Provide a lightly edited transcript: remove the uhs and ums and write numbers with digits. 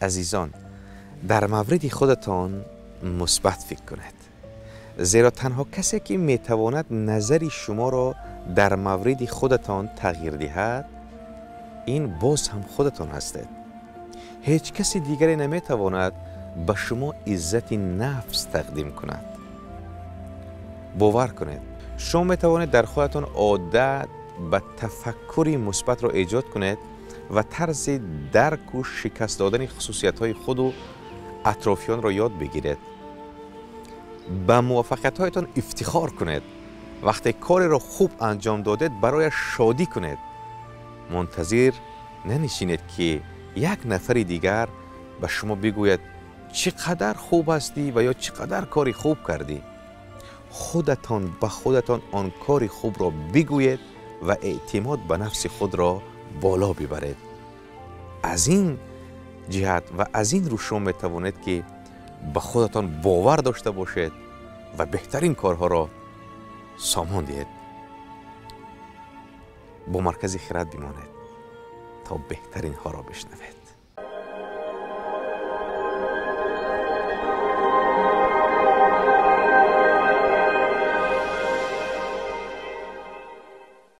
Азизон, дар мавриди худатон мусбат фикр кунед, зеро танҳо касе ки метавонад назари шуморо дар мавриди худатон тағйир диҳад, ин боз ҳам худатон ҳастед. Ҳеҷ каси дигаре наметавонад ба шумо иззати нафс тақдим кунад. Бовар кунед, шумо метавонед дар худатон одат ба тафаккури мусбатро эҷод кунед ва тарзи дарку шикаст додани хусусиятҳои худу атрофиёнро ёд бигиред. Ба муваффақиятҳоятон ифтихор кунед. Вақте кореро хуб анҷом додед, барояш шодӣ кунед. Мунтазир нанишинед, ки як нафари дигар ба шумо бигӯяд, чӣ қадар хуб ҳастӣ ва ё чӣ қадар кори хуб кардӣ. Худатон ба худатон он кори хубро бигӯед ва эътимод ба нафси худро боло бибаред. Аз ин ҷиҳат ва аз ин рӯ шумо метавонед, ки ба худатон бовар дошта бошед ва беҳтарин корҳоро сомон диҳед. Бо Маркази Хирад бимонед, то беҳтаринҳоро бишнавед.